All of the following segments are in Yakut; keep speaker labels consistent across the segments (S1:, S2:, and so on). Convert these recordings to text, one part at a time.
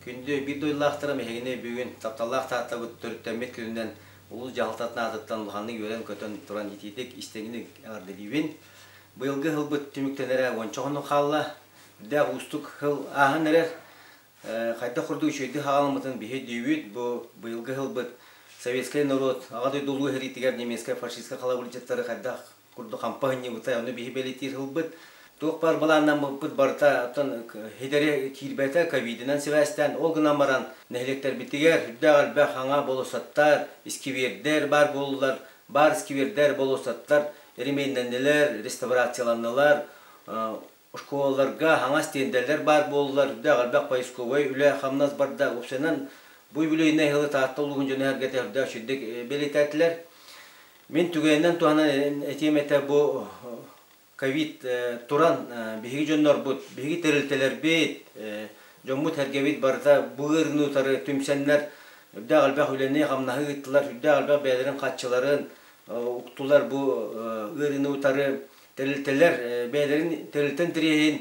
S1: Күндү биир дойдулаахтарым, эһигини бүгүн тапталлаах Тааттабыт төрүттэммит күнүнэн улуус дьаһалтатын аатыттан улаханнык үөрэн-көтөн туран итиитик, истиҥник эҕэрдэлиибин. Быйылгы сылбыт түмүктэнэрэ уонча хонук хаалла. Үрдээх уустук сыл ааһан эрэр. Хайдах курдук үчүгэйдик хаалыммытын биһи өйдүүбүт. Бу быйылгы сылбыт советскай норуот Аҕа дойду Улуу сэриитигэр немецкэй фашистскай халабырдьыттары хайдах курдук хампа сынньыбыта, ону биһи бэлиэтиир сылбыт. Туох баар былааннаммыппыт барыта оттон ситэри киирбэтэ, ковидынан сибээстээн. Ол гынан баран нэһилиэктэрбитигэр сүрдээх элбэх хаҥа болуоссаттар, искибиэрдэр баар буоллулар. Баар искибиэрдэр, болуоссаттар эримиэннэннилэр, реставрацияланнылар. Школаларга хаҥас тиэндэлэр баар буоллулар, үрдээх элбэх поисковай үлэ-хамнас барда. Уопсайынан, бу юбилейнай сылы Таатта улууһун дьоно-сэргэтэ үрдээх үчүгэйдик бэлиэтээтилэр. Мин түгэнинэн туһанан этиэм этэ, бу ковид туран биһиги дьоннорбут, биһиги тэрилтэлэрбит, дьоммут-сэргэбит барыта бу ыарыыны утары түмсэннэр үрдээх элбэх үлэни-хамнаһы ыыттылар, үрдээх элбэх бэйэлэрин харчыларын уктулар бу ыарыыны утары. Тэрилтэлэр бэйэлэрин тэрилтэ интэриэһин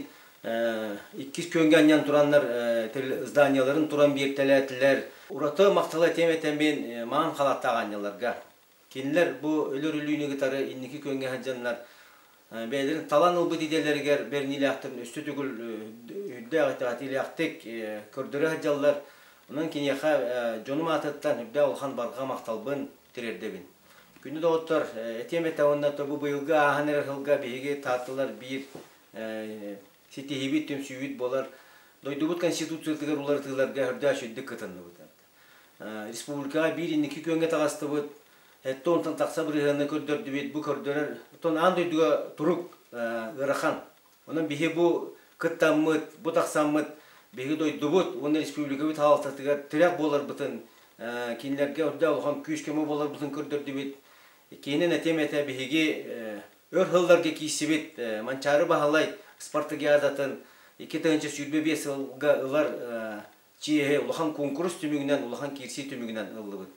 S1: иккис күөҥҥэ анньан тураннар зданияларын туран биэртэлээтилэр. Ураты махталы этиэм этэ мин маҥан халааттаах аанньалларга. Кинилэр бу өлөр өлүүнү кытары инники күөҥҥэ сылдьаннар бэйэлэрин талан ылбыт идэлэригэр бэриниилээхтэрин өссө төгүл үрдээх итэҕэтиилээхтик көрдөрө сылдьаллар. Онон киниэхэ дьонум аатыттан үрдээх улахан барҕа махталбын тириэрдэбин. Күндү доҕоттор, этиэм этэ уонна бу быйылгы ааһан эрэр сылга биһиги Таатталар биир ситиһиибит, түмсүүбүт буолар. Дойдубут Конституциятыгар уларытыыларга үрдээх үчүгдүк кытынныбыт. Республикаҕа биир инники күөҥҥэ таҕыстыбыт, сэттэ уонтан тахса бырыһыаны көрдөрдүбүт. Бу көрдөрөр, оттон аан дойдуга турук ыарахан. Онон биһи бу кыттаммыт, бу тахсаммыт биһиги дойдубут уонна республикабыт хаалтатыгар тирэх буоларбытын, кинилэргэ үрдээх улахан күүс-көмө буоларбытын көрдөрдүбүт. Киинин этиэм этэ биһиги өр сылларга киирсибит Манчаары Баһылай спартакиадатын 2025 сылга ылар чиэһи улахан куонкурус түмүгүнэн, улахан киирсии түмүгүнэн ыллыбыт.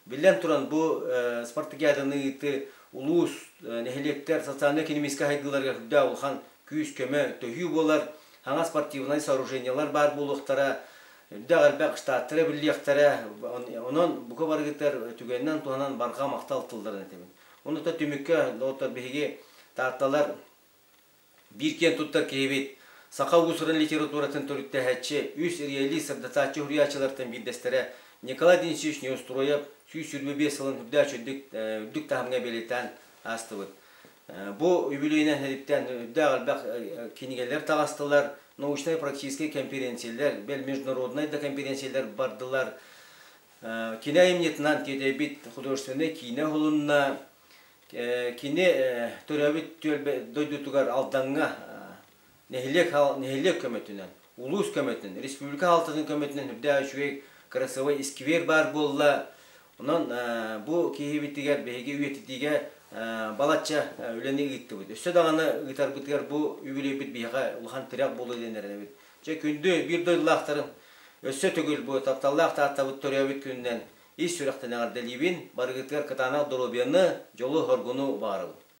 S1: Биллэн туран, бу спартакиаданы ыытыы улуус, нэһилиэктэр социальнай-экономическай сайдыыларыгар үрдээх улахан күүс-көмө, төһүү буолар. Саҥа спортивнай сооружениелар баар буолуохтара, үрдээх элбэх штаттара биллиэхтэрэ. Онон бука барыгытыгар түгэнинэн туһанан барҕа махтал тылларын этэбин. Ону да түмүккэ, доҕоттор, биһиги Таатталар биир киэн туттар киһибит, саха уус-уран литературатын төрүттэһээччи, үс реалист сырдатааччы суруйааччылартан биирдэстэрэ Николай Денисович Неустроев 125 сылын үрдээх үрдүк, үрдүк таһымҥа бэлиэтээн аастыбыт. Бу үбүлүөйүнэн сэриттэн үрдээх элбэх кинигэлэр таҕыстылар, научнай-практическай конференциялар, бэл международнай да конференциялар бардылар. Кини айымньытынан тиэтэйбит художественнай киинэ уһулунна. Кини төрөөбүт түөлбэ дойдутугар Алдаҥҥа нэһилиэк нэһилиэк көмөтүнэн, улуус көмөтүнэн, республика хаалтатын көмөтүнэн үрдээх үчүгэй красивай искибиэр баар буолла. Онон бу киһибитигэр биһиги үйэтитиигэ балачча үлэни ыыттыбыт. Өссө даҕаны ыытарбытыгар бу үбүлүөйбүт биһиэхэ улахан тирэх буолуо диэн эрэнэбит. Дьэ күндү биир дойдулаахтарым, өссө төгүл бу тапталлаах Тааттабыт төрөөбүт күнүнэн ис сүрэхтэн эҕэрдэлиибин, барыгытыгар кытаанах доруобуйаны, дьолу-соргуну баҕарабын.